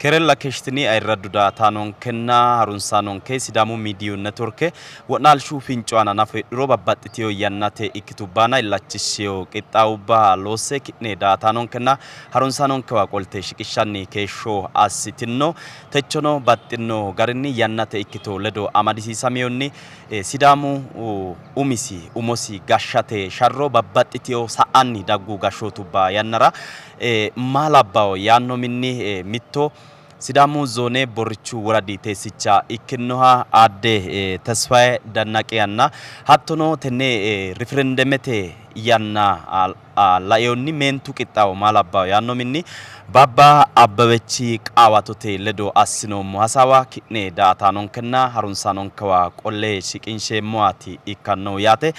Keerella keeshshitini ayirraddu daaataanonkenna harunsaanonke Sidaamu Miidiyu Networke wo'naalshu finco aana hanafo heedhuro babbaxxitino yannate ikkitubbaana illachishshino qixxaawubba loosse ki'ne daaataanonkenna harunsaanonkewa qolte shiqishshanni keeshsho assitinno. Techono baxxino garinni yannate ikkito ledo amadisiisaminohunni Sidaamu umisi umosi gashshate sharro babbaxxitino sa'anni daggu gashshootubba yannara maa labbawo yaanno minni mitto Sidaamu zoone Borrichu woradi teessicha ikkinnoha Aadde Tesfaye Dannaqiyanna hattono tenne riferendemete yanna lainohunni meentu qixxaawo maa labbawo yaanno minni Baabba Abbebechi Qaawatote ledo assinoommo hasaawa ki'ne daa''ataanonkenna harunsaanonkewa qolle shiqinsheemmowaati ikkannohu yaate.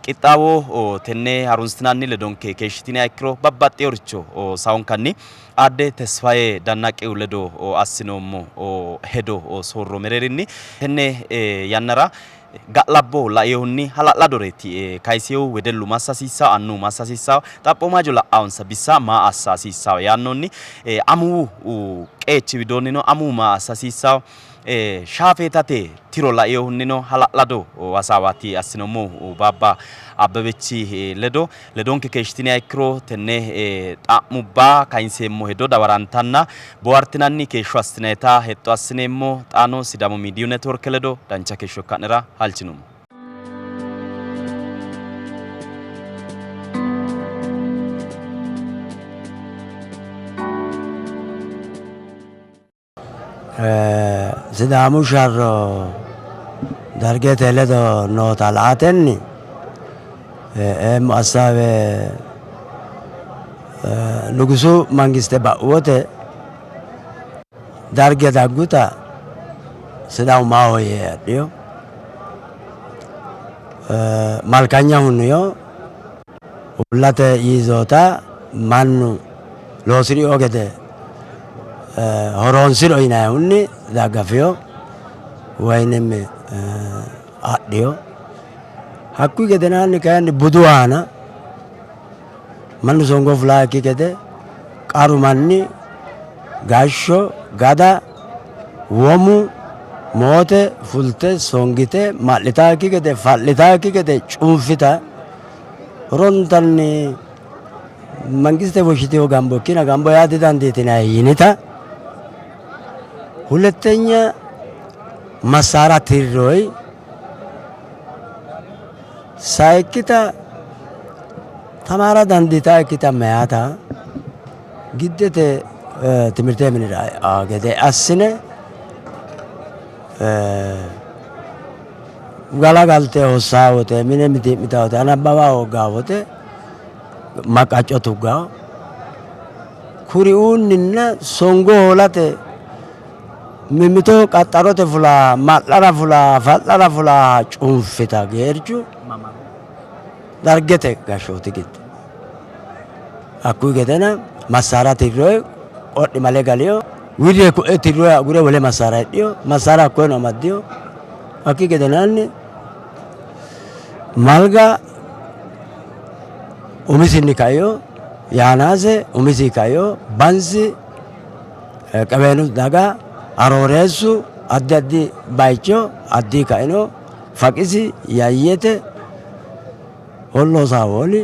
Qixxaawo tenne harunsitinanni ledonke keeshshitiniha ikkiro babbaxxinoricho saonkanni Aadde Tesfaye Dannaqihu ledo assinoommo hedo soorro mereerinni tenne yannara ga'labbo lainohunni hala'ladoreeti kayisinohu wedellu massa hasiissanno, annuwu massa hasiissanno, xaphooma hajo la'annonsa bissa maa assa hasiissanno yaannohunni amuwu qeechi widoonnino amuwu maa assa hasiissanno, Shaafeetate tiro lainohunnino hala'lado hasaawaati assinoommohu Baabba Abbebechi ledo. Ledonke keeshshitiniha ikkiro tenne xa'mubba kayinseemmo hedo dawarantanna boohaartinanni keeshsho assinayita hexxo assineemmo. Xaano Sidaamu Miidiyu Networke ledo dancha keeshsho ikka'nera halchinummo. Sidaamu sharro Dargete ledo noota la''atenni eemmo assaawe nugusu mangiste ba'u wote Darge dagguta Sidaamu maahoyye yee adhino. Malkanya hunino. Uullate yizoota mannu loosi'rino gede horoonsiro yinayihunni daggafino woyinim adhino. Hakkuyi gedenaanni kayinni budu aana mannu songo fulaakki gede qaru manni gashsho gada womu moote fulte songite ma'litaakki gede fa'litaakki gede cunfita horontanni mangiste woshshitino gambo ikkina gambo yaa didandiitinanni yinita hulettenya massaara tirroyi sayikkita tamaara dandiitaakkita meyaata giddete timirte minira e'aa gede assine galagalte hossaa wote mine mitii'mitaa wote anabbawa hooggaa wote maqacco tuggaa kuriuunninna songo hoolate mimmito qaxxarote fula ma'lara fula fa'lara fula cunfita geerchu Dargete gashshooti giddo hakkuyi gedena massaara tirroyi qodhi male galiyo wirri koe tirroyi agure wole massaara hidhiyo massaara hakkoyeno amaddiyo hakkii gedenaanni Malga umisinni kaiyo Yaanaase umisi kaiyo Bansi Qeweenu daga Arooreessu addi addi baycho addi kaino Faqisi Yayyete Holloo Saawooli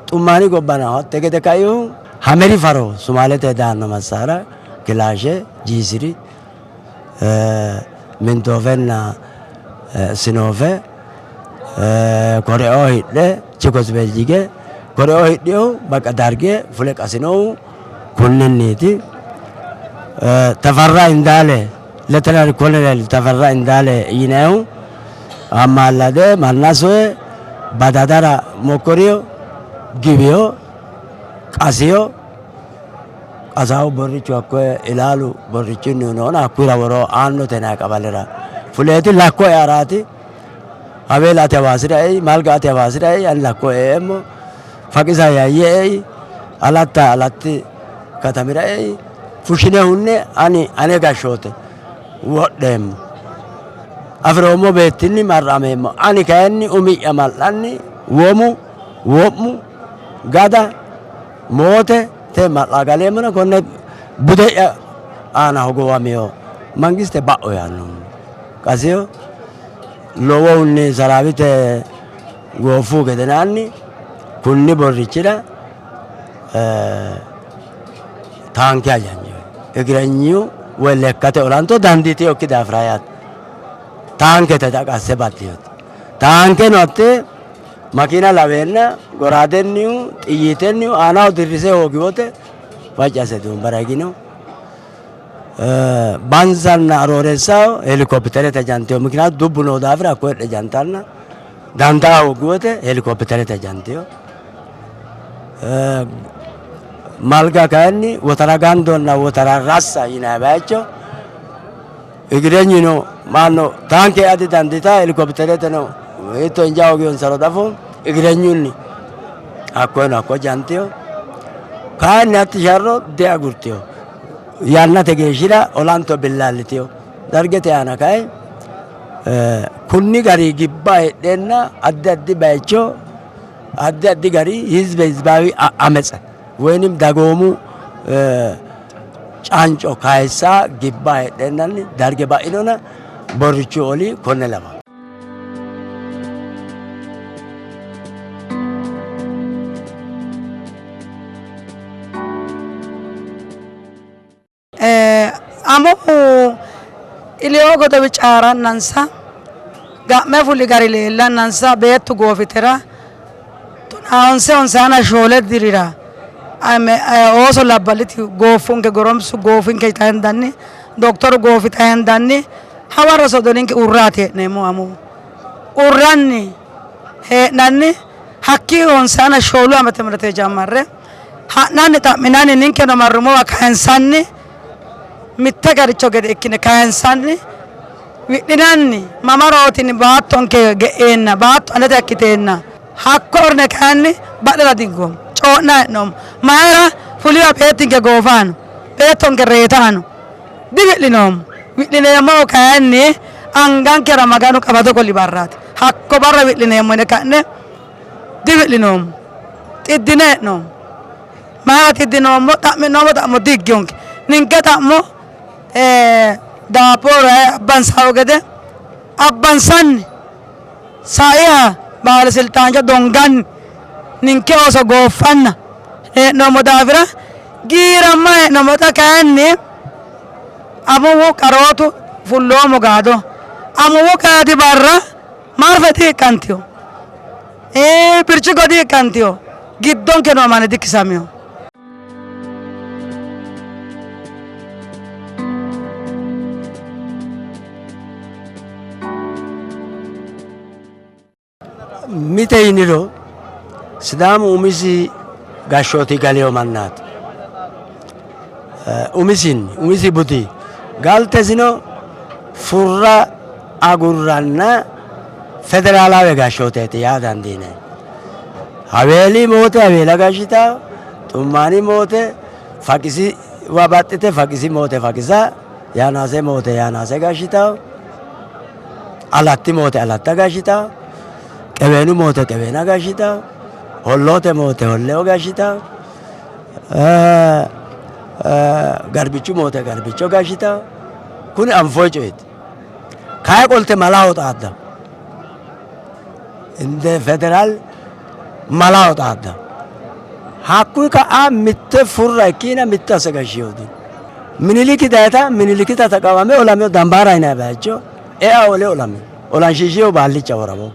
Xummaani gobbana hatte gede kaihu Hameri faro Sumaalete daanno massaara kilaashe Jiisiri Mintoofenna Sinoofe Koreo hidhe Chikos Beljige Koreo hidhihu baqa Darge fule qasinohu kunninniiti. Tafarra Indaale Letenaal Koloneel Tafarra Indaale yinannihu ammaallade manna soye badadara mokkoriyo giwiyo qasiyo qasaawu borrichu hakkoye ilaalu borrichunnihu noona hakkuyira woroo aannote yinanni qabalera fuleeti lakko earaati Haweela ati Hawaasira ei, Malga ati Hawaasira ei, ani lakko eeemmo, Faqisa Yayye ei, Alatta Alatti katamira ei, fushshine hunne ani ane gashshoote wodheemmo. Afi'roommo beettinni marrameemmo. Ani kayinni umi'ya mal'anni womu wo'mu gada moote te ma'la galeemmona konne bude'ya aana hogowamino mangiste ba'o yaanno qasino lowohunni saraawite gooffu gedenaanni kunni borrichira taanke hajanjo igirenyu woy lekkate olanto dandiitinokki daafira yaate taankete qasse baddinote taankeno hatte makiina laweenna goraadennihu xiyyiitennihu aanaho dirrise hoogi wote facci asse duumbara higino. Bansanna Arooreessaho helikopiterete jantino mikinaatu dubbu noo daafira hakko heedhe jantanna dandaa hooggu wote helikopiterete jantino. Malga kayinni wotara gandonna wotara rassa yinanni bayicho igirenyino maanno taanke ea didandiita helikopitereteno hiitto injaa hoogiyonsaro dafo igirenyunni hakkoyeno hakko jantino. Kayinni hatti sharro diagurtino. Yannate geeshshira olanto billaallitino. Dargete aana kayi kunni gari gibba heedheenna addi addi bayicho addi addi gari hizbe hizbaawi ametse woyinim dagoomu canco kayissa gibba heedheennanni darge ba'inona borrichu oli konne lawanno. Amuwu ileyo godowi caarannansa ga'me fuli gari leellannansa beettu goofitera tonaa honse honsaana shoole dirira ooso labballiti gooffunke goromsu goofinke yita hendanni doktoru goofita hendanni hawarro sodoninke urraati hee'neemmo amuwu urranni hee'nanni hakkii honsaana shoolu amate mirate jammarre ha'nanni xa'minanni ninkeno marrumowa kayinsanni mitte garicho gede ikkine kayinsanni wi'linanni mamarootini baattonke ge'eenna baatto anete ikkiteenna hakko orne kayinni badhera dingoommo coo'na hee'noommo mayira fuliwa beettinke goofaano beettonke reetaano diwi'linoommo wi'lineemmohu kayinni angankera Maganu qawado qoli barraati hakko barra wi'lineemmo yine ka'ne diwi'linoommo xiddine hee'noommo mayira xiddinoommo xa'mi'noommo xa'mo dihiggiyonke ninke xa'mo daabbo rahe abbansawo gede abbansanni saiha baalesiltaancho donganni ninke ooso gooffanna hee'noommo daafira giiramma hee'noommo xa kayinni amuwu qarootu fulloommo gaado amuwu gaadi barra marfe dihiqqantino birciqo dihiqqantino giddonke noo manni dikisamino. Mite yiniro Sidaamu umisi gashshooti galeyo mannaati. Umisinni umisi budi galtesino furra agurranna federaalaawe gashshooteeti yaa dandiinanni. Haweeli moote Haweela gashshitawo, Xummaani moote Faqisiwa baxxite Faqisi moote Faqisa, Yaanaase moote Yaanaase gashshitawo, Alatti moote Alatta gashshitawo, Qeweenu moote Qeweena gashshitawo, Holloote moote Holleo gashshitawo, Garbichu moote Garbicho gashshitawo. Kuni anfoyi coyeeti. Kayi qolte malaho xaaddawo. Inde federaal malaho xaaddawo. Hakkuyi ka'a mitte furra ikkiina mitte asse gashshiyooti. Miniliki dayita Minilikita taqawame olame Dambaara yinanni bayicho ea ole olame olanshiishiyo baallicha woramo.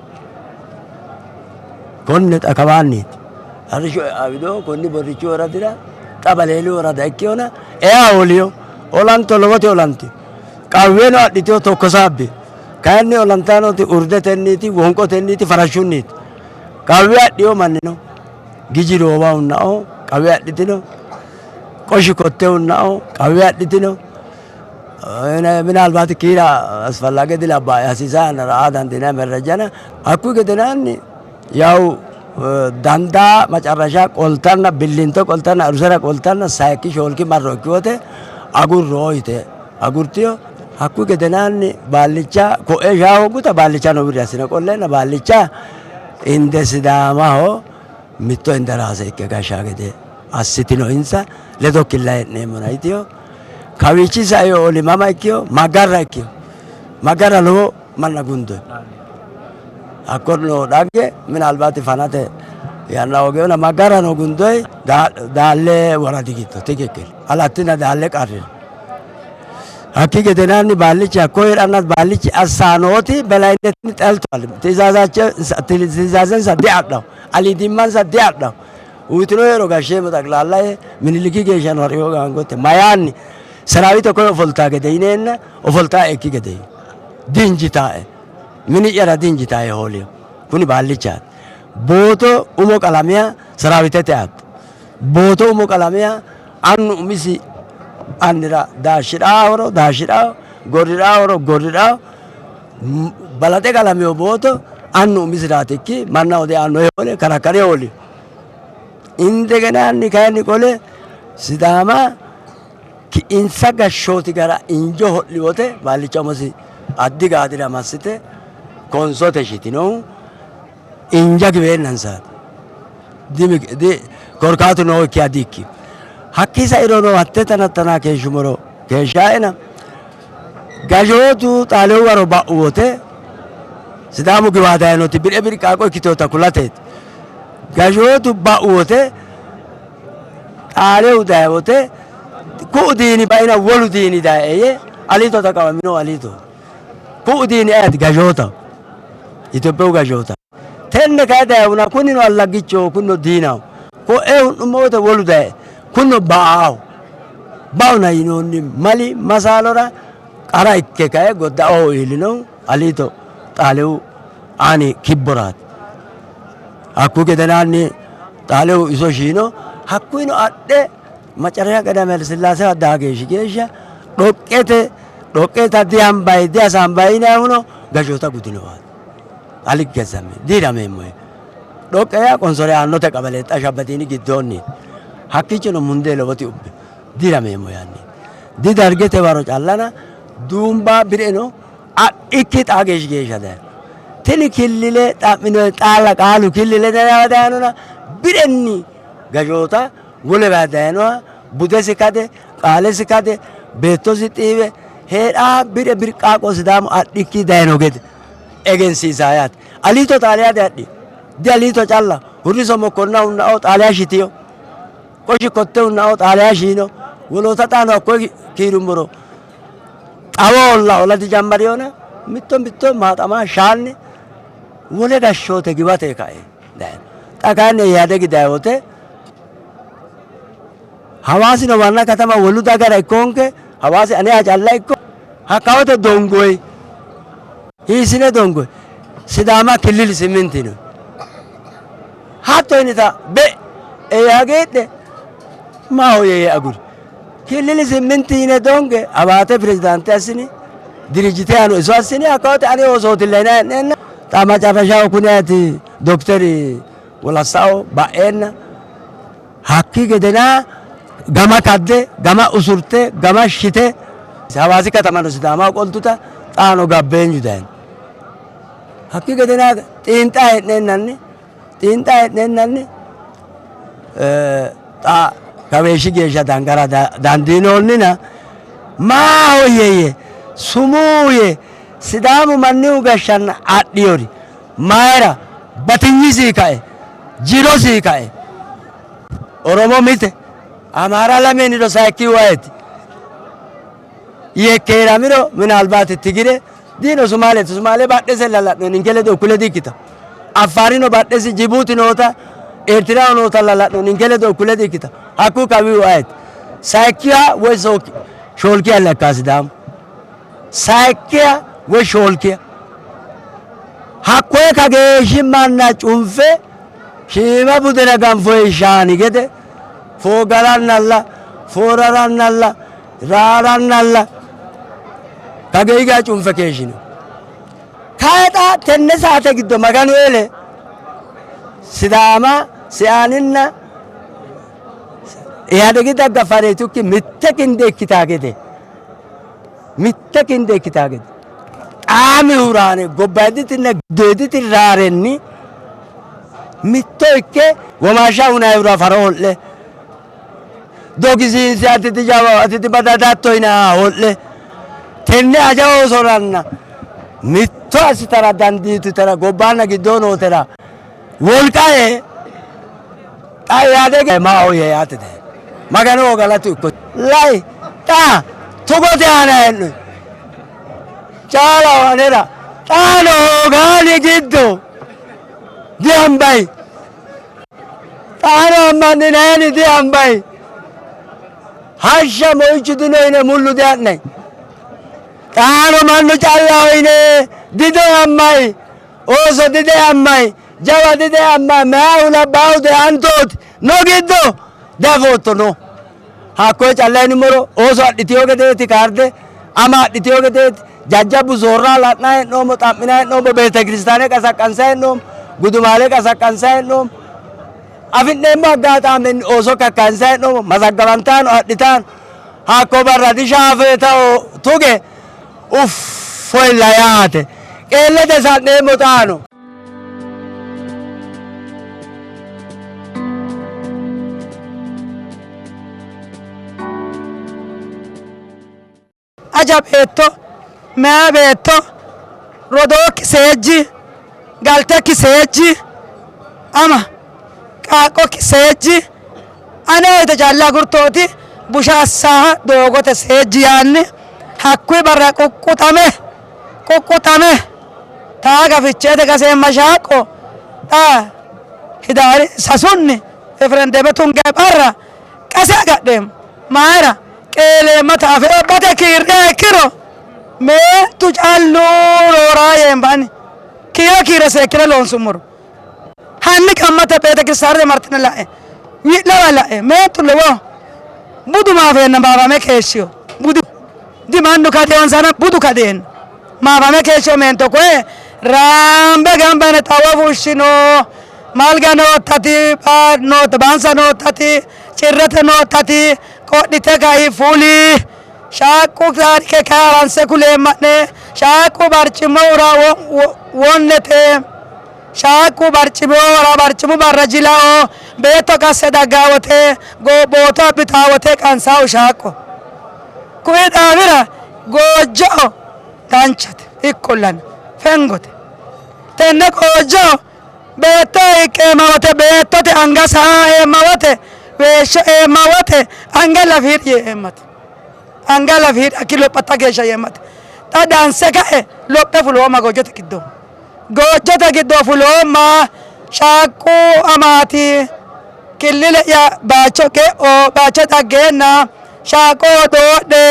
Konne xa kawaanniiti. Arrishsho e'a widoo konni borrichu woradira xa Baleelu worada ikkeyona ea oliyo olanto lowote olanti. Qawweno adhiteyo tokkosaabbi. Kayinni olantanoti urdetenniiti, wonqotenniiti, farashshunniiti. Qawwe adhiyo mannino Giji Roobahunna"o qawwe adhitino. Qoshi Kottehunna"o qawwe adhitino. Minaalbaati kiira asfallaage dilabbae hasiisa yannara aa dandiinanni merrejjana hakkuyi gedenaanni yawu dandaa macarrasha qoltanna billinto qoltanna arusera qoltanna sayikki shoolki marro ikki wote agurro yite agurtiyo hakkuyi gedenaanni baallicha ko'e shaa hoogguta baallichano wirri assine qolleenna baallicha inde Sidaamaho mitto inderaase ikke gashshaa gede assitino insa ledokkilla hee'neemmona yitiyo. Kawiichi saio oli mama ikkiyo? Magarra ikkiyo. Magarra lowo manna gundoy. Hakko noo dhagge minalbaati fanate yanna hoogewona Magarra no gundoy Daalle woradi giddo tikikkil. Alattina Daalle qarrira. Hakki gedenaanni baallichi hakko hee'ranna baallichi assaanooti belayinnetinni xeltowal. Ti'izaazensa diadhaw. Aliidimmansa diadhaw. Uyitino ero gashsheemmo xaqlaalla yee Miniliki geeshshano ha'riyo gaangote mayaanni seraawite koye ofoltaa gede yineenna ofoltaa ekki gede dinjitaae mini'yara dinjitaae hooliyo kuni baallichaati. Booto umo qalamiya seraawitete aatto. Booto umo qalamiya annu umisi annira daashshidhaahoro daashshidhaaho gorridhaahoro gorridhaaho balaxe qalamiyo booto annu umisiraati ikki mannaho diaanno yee karakkare hooli. Indegenaanni kayinni qole Sidaama insa gashshooti gara injo ho'li wote baallicha umosi addi gaadira massite konsote shitinohu inja giweennansaati. Korkaatu nookkiha di''ikkino. Hakkii sairono hatte tanattana keeshshummoro keeshshaena gashshootu Xaaliyu waro ba'u wote Sidaamu giwaa dayinoti bire birqaaqo ikkitinota kulateeti. Gashshootu ba'u wote Xaaliyu dayi wote ku'u diini baina wolu diini daye yee Aliito taqawamino Aliito. Ku'u diini ayeti? Gashshootaho. Itophiyu gashshoota. Tenne kayi dayihuna kunino allaggichoho, kunino diinaho. Ko'e hu'nummo wote wolu daye kunino ba''aaho. Baona yinoonni mali masaalora qara ikke kaye goddaoho iillinohu Aliito Xaaliyu aani kibboraati. Hakkuyi gedenaanni Xaaliyu iso shiino. Hakkuyino adhe macarasha Qedaame Haile daa geeshshi geeshsha dhoqqete dhoqqeta dihambayi dihasaambayi yinayihuno gashshoota gudinowaati. Aliggezzame diirameemmo yee dhoqqe yaa qonsore aannote qabale xa Shabbadiini giddoonni hakkiichono mundee lowoti ubbe diirameemmo yaanni didargete waro callana duumba bireno adhikki xaa geeshshi geeshsha dayino. Tini killile xa'minoe xaalla qaalu killile dayinona birenni gashoota wolewa dayinoha budesi kade qaalesi kade beettosi xiiwe heedhaa bire birqaaqo Sidaamu adhikki dayino gede egensiisaa yaate. Aliito Xaaliya diadhi. Dialiito calla Hurriso Mokkonna hunnao Xaaliya shitiyo. Qoshi Kotte hunnao Xaaliya shiino. Woloota xaano hakkoye kiirummoro xawo olla ola dijammariyona mitto mitto maaxama shaanni wole gashshoote giwate kae dayino. Xa kayinni Ihaadegi dayi wote Hawaasino waanna katama wolu dagara ikkoonke Hawaasi aneha calla ikko hakkawote dongoyi hiissine dongoyi Sidaama killil siminti yinoyi hatto yinita be'e yee hagiidhe maahoyye yee aguri. Killil siminti yine donge Abaate pirezidaante assini dirijjite yaano iso assini hakkawote ane oosootilla yinanni hee'neenna xa macarrashaho kuneeti dokteri Wolassao ba'eenna Hakkii gedenaa gama kadde, gama usurte, gama shite Hawaasi katamano Sidaamaho qoltuta xaano gabbeenyu dayino. Hakkii gedenaa xiinxa hee'neennanni xiinxa hee'neennanni xa kaweeshshi geeshsha dangara dandiinoonnina maahoyye yee sumuu yee Sidaamu mannihu gashshanna adhiyori mayira batinyisii kae jirosii kae Oromo mite Amaara lameeniro sayikkihu ayeti? Yekkeeramiro minaalbaati Tigire diino Sumaaleeti. Sumaale badhese lala'no ninke ledo ukkule diikkita. Affaarino badhesi Jibuuti noota Eertiraho noota lala'no ninke ledo ukkule diikkita. Hakkuyi kawihu ayeti? Sayikkiha woy shoolkiha lekkaa Sidaamu. Sayikkiha woy shoolkiha. Hakkoye kageeshshi manna cunfe shiima budena ganfoyi shaani gede foogarannalla foorarannalla raarannalla kageyi geya cunfe keeshshino. Kayi xa tenne saate giddo Maganu ele Sidaama siaaninna Ihaadegi daggafareetukki mitte kinde ikkitaa gede mitte kinde ikkitaa gede xaamihuraane gobbayditinna giddoyiditi raarenni mitto ikke womaashsha hunayihura faro ho'le. Dogisiinse ati dijawaho ati dibadadatto yinanniha ho'le tenne aja oosoranna mitto assitara dandiitutera gobbaanna giddoo nootera wolqa ee xa Ihaadegi maahoyye yaate Maganoho galatu ikko. Lai xa tugote aana hee'noyi caalaho anera xaano hoogaani giddo dihambayi. Xaano ammanninayini dihambayi. Hashsha moyichu dino yine mullu diha'nayi. Xaano mannu callaho yine didohammayi. Ooso dideammay, jawa dideammay, meyahu labbaahu deantooti no giddo diafootto no. Hakkoye calla yinummoro ooso adhitiyo gedeeti kaarde, ama adhitiyo gedeeti, jajjabbu soorra la'nanni hee'noommo, xa'minanni hee'noommo, beetekiristaane qasaqqansanni hee'noommo, gudumaale qasaqqansanni hee'noommo. Afi'neemmo aggaaxaamenni ooso kakkayinsanni hee'noommo, mazaggabantaano adhitaano. Hakko barra dishaafeetaho tuge uffoyilla yaate. Qeellete sa'neemmo xaano. Aja beetto, meya beetto, rodookki seejji, galtekki seejji, ama qaaqqokki seejji, ane woyte calla agurtooti busha assaaha doogote seejji yaanni hakkuyi barra quqquxame quqquxame taaga Ficheete gaseemma shaaqqo xa Hidaari sasunni referendeme tunge barra qase agadheemmo. Mayira qeeleemmata afe gobbate kiirriha ikkiro meentu callu rooraa yeemma ani kiiro kiiro seekkine loonsummoro. Hanni gammate beetekiristaanete martine la'e, wi'lawa la'e, meentu lowo budu maafeenna maafame keeshshiyo. Budu dimannu kadeensana budu kadeenna maafame keeshshiyo meento koye raambe gamba yine xawo fushshino. Malga noottati, baansa noottati, cirrete noottati qodhite kai fuli. Shaaqqu taarike kai haranse kuleemma'ne. Shaaqqu barcimohura wonnete. Shaaqqu barcimohura barcimu barra jilao. Beetto qasse daggaa wote booto abbitaa wote qansahu shaaqqo. Kuyi daafira goojjo danchate ikkollana fengote. Tenne goojjo beetto hiiqqeemma wote beettote anga saa eemma wote weeshsho eemma wote anga lafiidhi yee eemmate. Anga lafiidhi hakki lophatta geeshsha yeemmate. Xa danse kae lophe fuloomma goojjote giddo. Goojjote giddo fuloomma shaaqqu amaati killile'ya bayicho ge'o bayicho daggeenna shaaqqo doodhe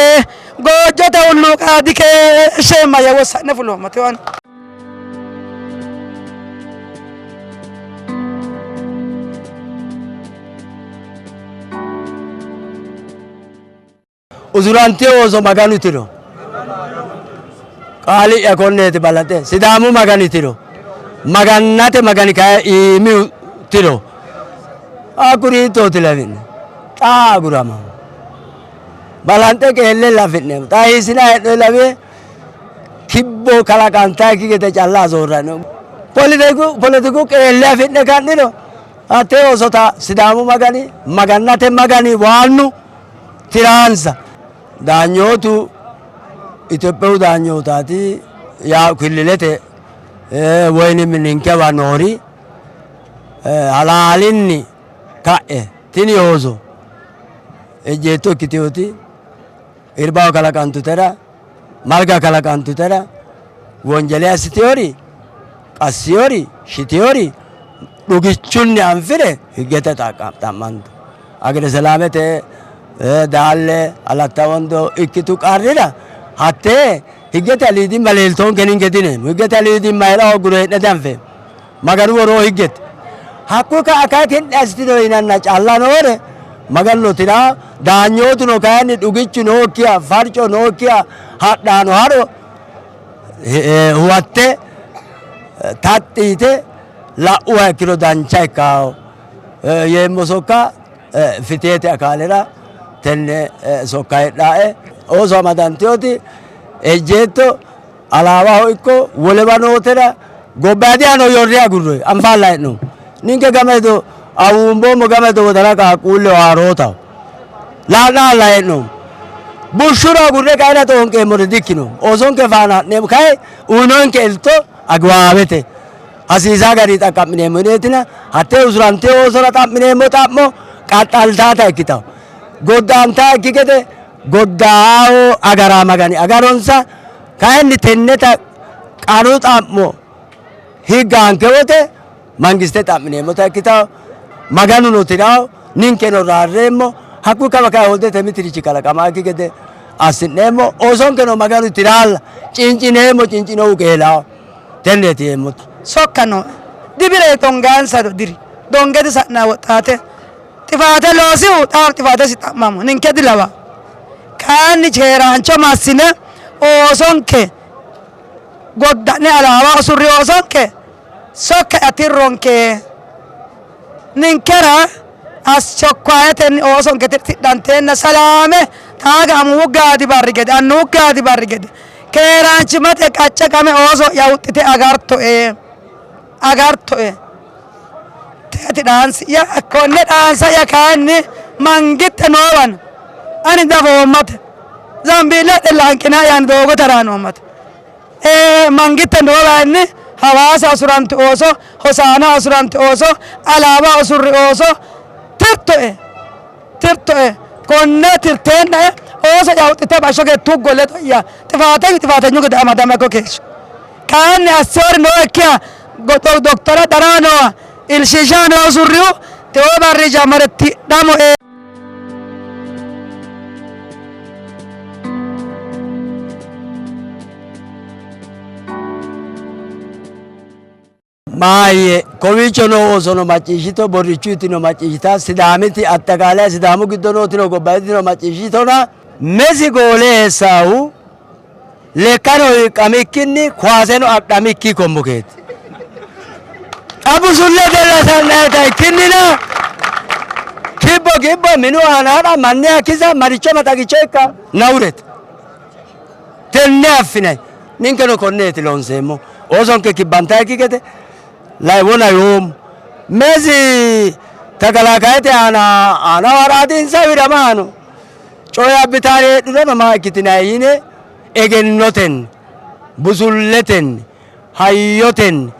goojjote hulluuqa dikeeshsheemma yee wossa'ne fuloomma tewo. Usurante ooso Maganu tiro. Qaali'ya konneeti balaxe. Sidaamu Magani tiro. Magannate Magani kayi iimi tiro. Hakkuri hiittooti lafi'ne? Xaa agurama. Balanxe qeelle lafi'neemmo. Xa hiissina hee'noyi lawiye kibbo kalaqantaakki gede calla asoorranno. Poletiku poletiku qeelle afi'ne ka'niro hattee oosota Sidaamu Magani Magannate Magani waannu tiraansa. Daanyootu Itophiyu daanyootaati yaa killilete woynim ninkewa noori halaalinni ka'e tini ooso ejjeetto ikkitinoti irbaho kalaqantutera marga kalaqantutera wonjele assitiyori qassiyori shitiyori dhugichunni anfire higgete xa'mantu. Hagere Selaamete Daalle Alatta Wondo ikkitu qarrira hattee higgete aliidimma leeltoonke ninke dineemmo. Higgete aliidimma hee'ra hoogguro hee'ne dianfeemmo. Maganu woroo higgete. Hakkuyi ka'a kayi ki'ne assitino yinanna calla noore Maganu tiraa daanyootuno kayinni dhugichu nookkiha farco nookkiha hadhaano haro huwatte taxxi yite la'uha ikkiro dancha ikkawo yeemmo sokka fitihete akaalera tenne sokka heedhaae. Ooso amadantinoti ejjeetto Alaawaho ikko wolewa nootera gobbayidihano yorre agurroyi anfaalla hee'noommo. Ninke gama hedo awuumboommo, gama hedo wodana qaaqquulleho haarootaho. La'nalla hee'noommo. Bushshuno agurre kayinni xoonqeemmore dikkino. Oosonke faana ha'neemmo kayi uyinonke elto agiwaawete hasiisaa garinni xaqqa'mineemmo yineetina hattee usurantino oosora xa'mineemmo xa'mo qaxxaltaata ikkitawo. Goddaantaakki gede goddaawo agaraa magani agaronsa kayinni tenneta qaru xa'mo higgaanke wote mangiste xa'mineemmota ikkitawo. Maganuno tirawo, ninkeno raarreemmo. Hakkuyi kawa kayi hoodete mitirichi kalaqamaakki gede assi'neemmo. Oosonkeno Maganu tiraalla cincineemmo, cincinohu qeelawo. Tenneeti yeemmoti. Sokka nooe. Dibire dongaansa diri donge disa'nanni woxxaate xifaate loosihu xaano xifaatesi xa'mamo ninke dilawa. Kayinni keeraancho massine oosonke godda'ne alaawa usurri oosonke sokka tirronke ninkera aschokkwayetenni oosonke tidhanteenna salaame xaaga amuwu gaadi barri gede annuwu gaadi barri gede keeraanchimmate qacce qame ooso'ya huxxite agartoe agartoe teeti dhaansi'ya konne dhaansa'ya kayinni mangitte noowano ani dafoommate zambiille adhe laanqina'yanni doogo taraa noommate. Ee, mangitte noowaanni Hawaasa usurantu ooso, Hosaana usurantu ooso, Alaaba usurri ooso tirtoe, tirtoe. Konne tirteennae ooso'ya huxxite bashsho gede tuggo ledo'ya xifaatenyu xifaatenyu gede amadame hakko keeshsho. Kayinni assewori nookkiha doktora Daraa noowa Ilshiisha noowa usurrihu tewo barri jammare tidhamoe. Maayye kowiicho noo oosono macciishshito, borrichuyitino macciishshita, Sidaamiti addaqaalaye Sidaamu giddo nootino gobbayiditino macciishshitona. Mesi goole eessaahu lekkano hiiqqamikkinni kuwaaseno adhamikki kombokeeti. Xa busulle dellasannaeta ikkinnina kibbo kibbo minu aana ha'ra manniha kisa maricho maxagicho ikka nawurete. Tenne affinay ninkeno konneeti loonseemmo. Oosonke kibbantaykki gede lai wona yoommo. Mesi takalaakayete aana aanaho ha'raati insa wiramaano. Coye abbitaari heedhurono maa ikkitinay yine egennotenni, busulletenni, hayyotenni,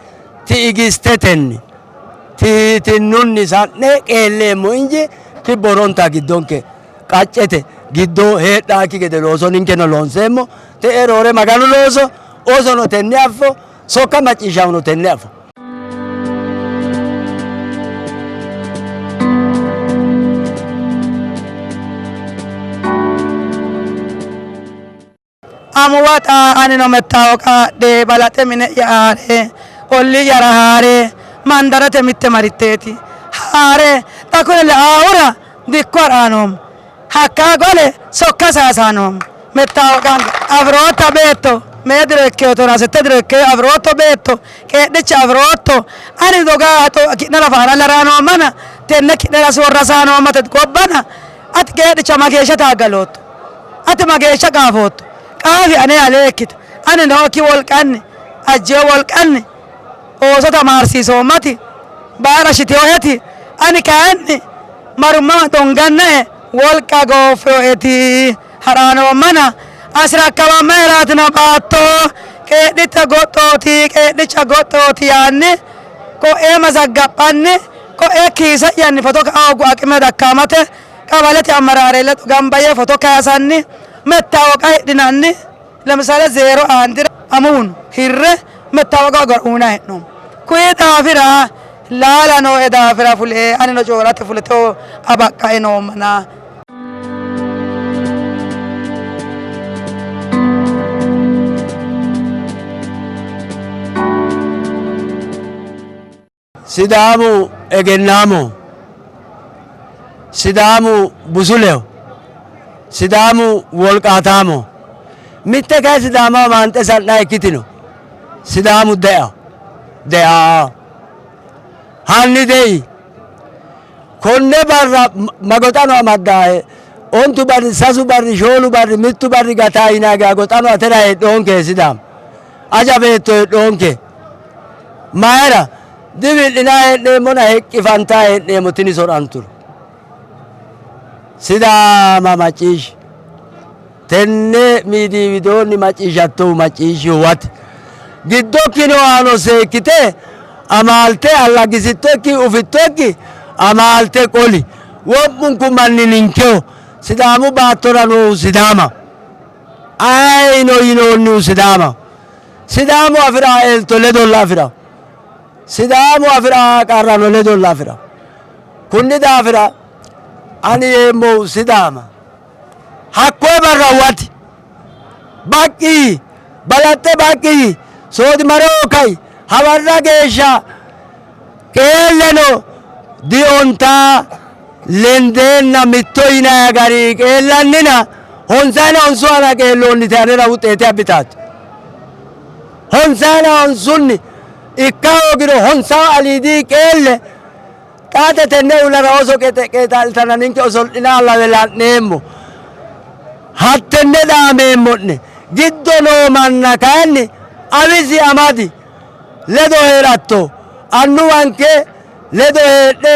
ti'igistetenni, tihitinnunni sa'ne qeelleemmo inji kibbo horonta giddonke qaccete giddo heedhaakki gede looso ninkeno loonseemmo. Te'e roore Maganu looso, oosono tenne affo, sokka macciishshahuno tenne afo. Amuwa xa anino mettaawoqa adhe balaxe mine'ya haa're ollii'yara haa're mandarate mitte maritteeti haa're xa kune la'aahura dikko ha'raa noommo. Hakkaa qole sokka sayisaa noommo. Mettaawoqa afi'rootta beetto mee diro ikkeyootona sette diro ikkeyo afi'rootto beetto qeedhicha afi'rootto ani dogaa ki'nera faana laraa noommana tenne ki'nera soorrasaa noommate gobbana ati qeedhicha mageeshsha taaggalootto? Ati mageeshsha qaafootto? Qaafi ane alee ikkito. Ani nookki wolqanni, ajjino wolqanni ooso tamaarsiisoommati baara shitinoeti, ani kayinni marummawa dongannae wolqa gooffinoeti ha'raa noommana asirakkabamma hee'raatina baatto qeedhitta goxxooti, qeedhicha goxxooti yaanni ko'ee mazaggaphanni ko'ee kiise'yanni foto ka'a hoogu aqime dakkaamate Qawalete amaraare ledo gamba yee foto kayisanni mettaawoqa hidhinanni lemisale zeero aandira amuwuno hirre mettaawoqa agara uyinanni hee'noommo. Kuyi daafira laala nooe daafira fule anino coyi'rate fule tewo abaqqae noommana. Sidaamu egennaamoho, Sidaamu busuleho, Sidaamu wolqaataamoho. Mitte kayi Sidaamaho maanxe sa'na ikkitino. Sidaamu deaho, deaho. Hanni dei. Konne barra magoxano amaddahe ontu barri, sasu barri, shoolu barri, mittu barri gataa yinanni goxano atera heedhoonke Sidaama. Aja beetto heedhoonke. Mayira diwi'linanni hee'neemmona heqqifantanni hee'neemmo tini so'ranturo. Sidaama macciishshi. Tenne miidiyi widoonni macciishshattohu macciishshi huwati. Giddokki noohano seekkite amaalte allaggisittoekki ufittoekki amaalte qoli. Wo'munku manni ninkeho. Sidaamu baattora noohu Sidaamaho. Ayino yinoonnihu Sidaamaho. Sidaamu afi'raa elto ledolla afi'raho. Sidaamu afi'raa qarrano ledolla afi'raho. Kunni daafira ani yeemmohu Sidaama hakkoye barra huwati. Baqqi yii, balaxxe baqqi yii, soodimaroho kai, hawarra geeshsha qeelleno diontaa lendeenna mitto yinanni gari qeellannina honsayina honsu aana qeelloonnite anera wuxeete abbitaatto. Honsayina honsunni ikka hoogiro honsawo aliidi qeelle xaate tenne uulara ooso qeexaa'litanna ninke oso'linaa lawe la'neemmo. Hattenne dhaameemmo'ne. Giddo noo manna kayinni awisi amadi ledo hee'ratto. Annuwanke ledo heedhe,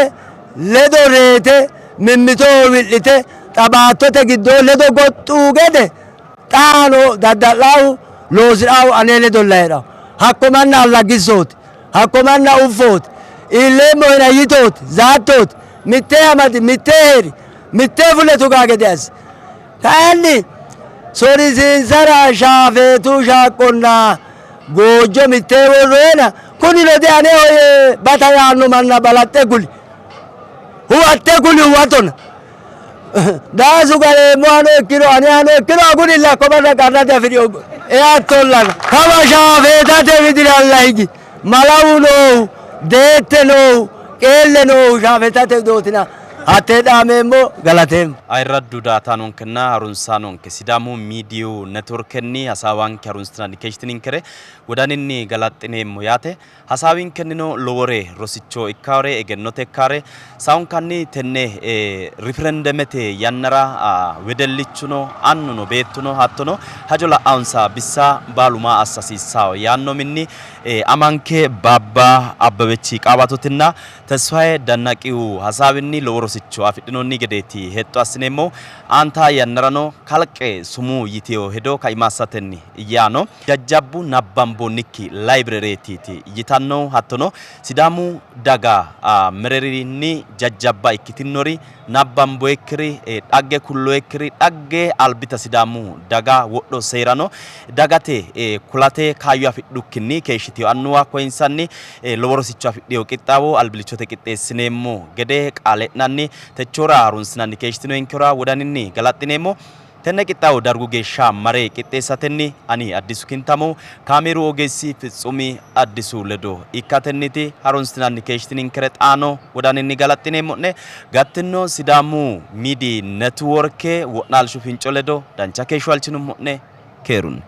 ledo reyite, mimmitoho wi'lite, xa baattote giddoo ledo goxxuu gede xaano dadda'laahu loosi'raahu ane ledolla hee'ranno. Hakko manna allaggissooti, hakko manna uffooti, iilleemmohena yitooti, zaattooti, mittee amadi, mittee hee'ri, mittee fule tugaa gede assi. Kayinni sorisiinsara shaafeetu shaaqqonna goojjo mittee worroena kunino dianeho yee bata yaanno manna balaxxe kuli. Huwatte kuli huwatona. Daasu galeemmohano ikkiro anehano ikkiro agurilla hakko barra qarra diafi'rino eattollana. Kawa shaafeetate widiralla higi. Malawu noohu, deette noohu, qeelle noohu shaafeetate widootina. Hattee dhaameemmo, galateemmo. Ayirraddu daaataanonkenna harunsaanonke Sidaamu Miidiyu Networkenni hasaawanke harunsitinanni keeshshitininkere wodaninni galaxxineemmo yaate. Hasaawinkennino lowore rosicho ikkaore, egennote ikkaore saonkanni tenne riferendemete yannara wedellichuno, annuno, beettuno hattono hajo la'anonsa bissa baalu maa assa hasiissanno yaanno minni amanke Baabba Abbebechi Qaawatotinna Tesfaye Dannaqihu hasaawinni lowo rosicho afidhinoonni gedeeti hexxo assineemmohu. Aanta yannarano kalqe sumuu yitino hedo kaima assatenni yaano jajjabbu nabbamboonnikki layibirereetiiti yitanno hattono Sidaamu daga mereerinni jajjabba ikkitinori nabbamboyikkiri dhagge kulloyikkiri dhagge albita Sidaamu daga wodho seerano dagate kulate kaayyo afidhukkinni keeshshitino annuwa koyinsanni lowo rosicho afidhino qixxaawo albillichote qixxeessineemmo gede qaale e'nanni techora harunsinanni keeshshitinoyinkehura wodaninni galaxxineemmo. Tenne qixxaawo dargu geeshsha mare qixxeessatenni ani Addisu Kintamo, kaameeru ogeessi Fitsumi Addisu ledo ikkatenniiti harunsitinanni keeshshitininkere xaano wodaninni galaxxineemmo'ne. Gattino Sidaamu Miidiy Netiworke wo'naalshu finco ledo dancha keeshsho halchinummo'ne. Keerunni.